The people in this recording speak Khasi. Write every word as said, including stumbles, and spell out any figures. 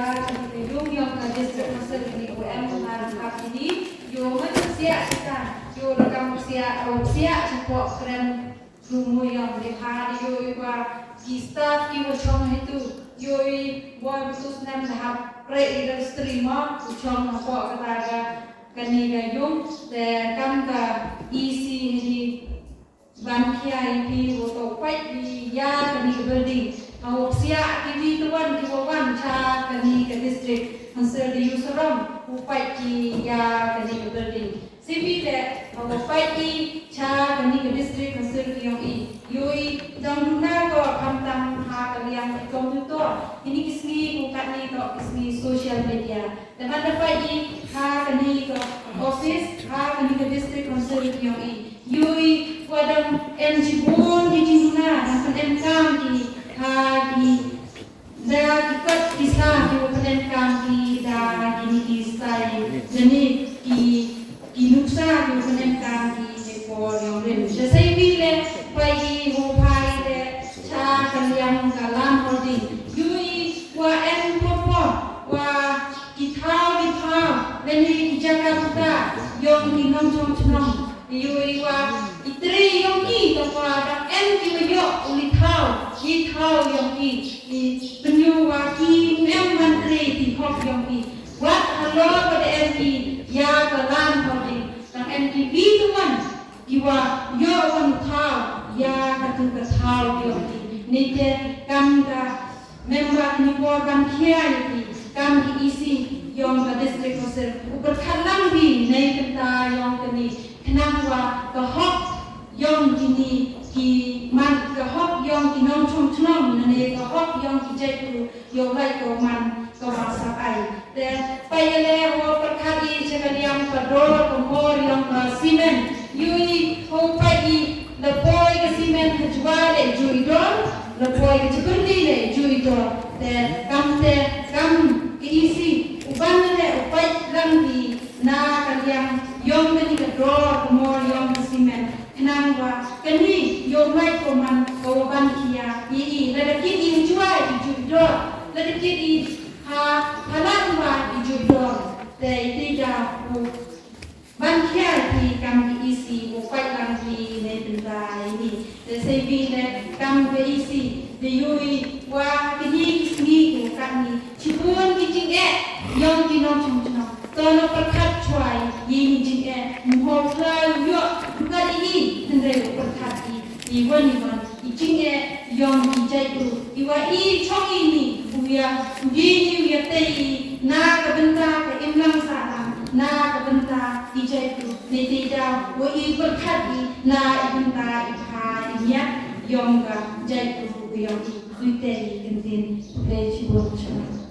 Ka yung yong ka district council kani ko em na ka pini yo matu siak kita yo da kam siak o siak chapoh kren. Rumu yong di ha di yo i wa ki staff ki wa chong hitu yo i boy bitus nam da hap pre industry ma u chong hapoh kata ka kani ka yung te kam ka E C hi di ban khia i phi wo to pait i ya kani ka building. Ha wo siak ki wi to wan ki wo wan cha kani ka district council di yu sarong u pait ki ya kani ka building. Sibi te ha wo pait i cha kani ka district council ki yong i yo i dang duna ko khamtam ha ka liang ki computer. Ini ki sngi ko katni to ki sngi social media. Te ban da pait i ha kani ka office ha kani ka district council ki yong i yo i wa dang em chibun ki chibuna dang kan em kam ki ha ki da ki kot ki sa ki wa kan em kam ki da kini ki sa i jani ki ki nuksa ki wa kan em kam ki ne por yong rin. Da sai bi le pait i wo phai le cha ka liang ka lam holding yo i wa em por por wa ki thaw ki thaw lane ki jaka buta yong ki nongchong chnong. Yo i wa i tre yong ki ta wa da em ki wa yo u li thaw ki thaw yong ki i penyo wa ki em man tre ki hok yong ki. Wat halo wa da em ki ya ka lan hok ki tang em ki wi tu wan ki wa yo wan thaw ya ka tu ka thaw yong ki. Ni te kam ka member ni por ban khia i ki kam ki E C yong ka district council u pyrkhat lang bi nei kynta yong kani khnang wa ka hok yong kini ki man ka hok yong ki nongchong chnong ne ka hok yong ki jait u yong lai ko man ka wa sa ai. Te pait le ho pyrkhat i cha ka liang ka dor ka mor yong ka cement yo i ho pait i la poi ka cement ha jwa le ju i dor la poi ka chipurdi le ju i dor. Te kam te kam ka E C u ban le u pait lang i na ka liang yong kani ka dor ka mor yong ka cement khnang wa kani yo mai ko man ka wa ban khia i i la da kit i ha jwa i ju i dor la da kit i ha ha la wa i ju i dor. Te i te ja u ban khia ki kam ki E C u pait lang ki ne pynta i ni. Te sai bi le kam ki E C de yo i wa kini ki sngi ko katni chibun ki jingeh yong ki nongchong chnong. To no pyrkhat chwa i ni jingeh mho khlai yo duka i ni hynrei pyrkhat i i wan i wan i jingeh yong i jait u i wa i chong i ni u ya u di ni u ya te i na ka bynta ka imlang sahlang na ka bynta i jait u ne te da wa i pyrkhat i na i bynta i pha i nya yong ka jait u u yong i u te i kyntin u te chibun chwa.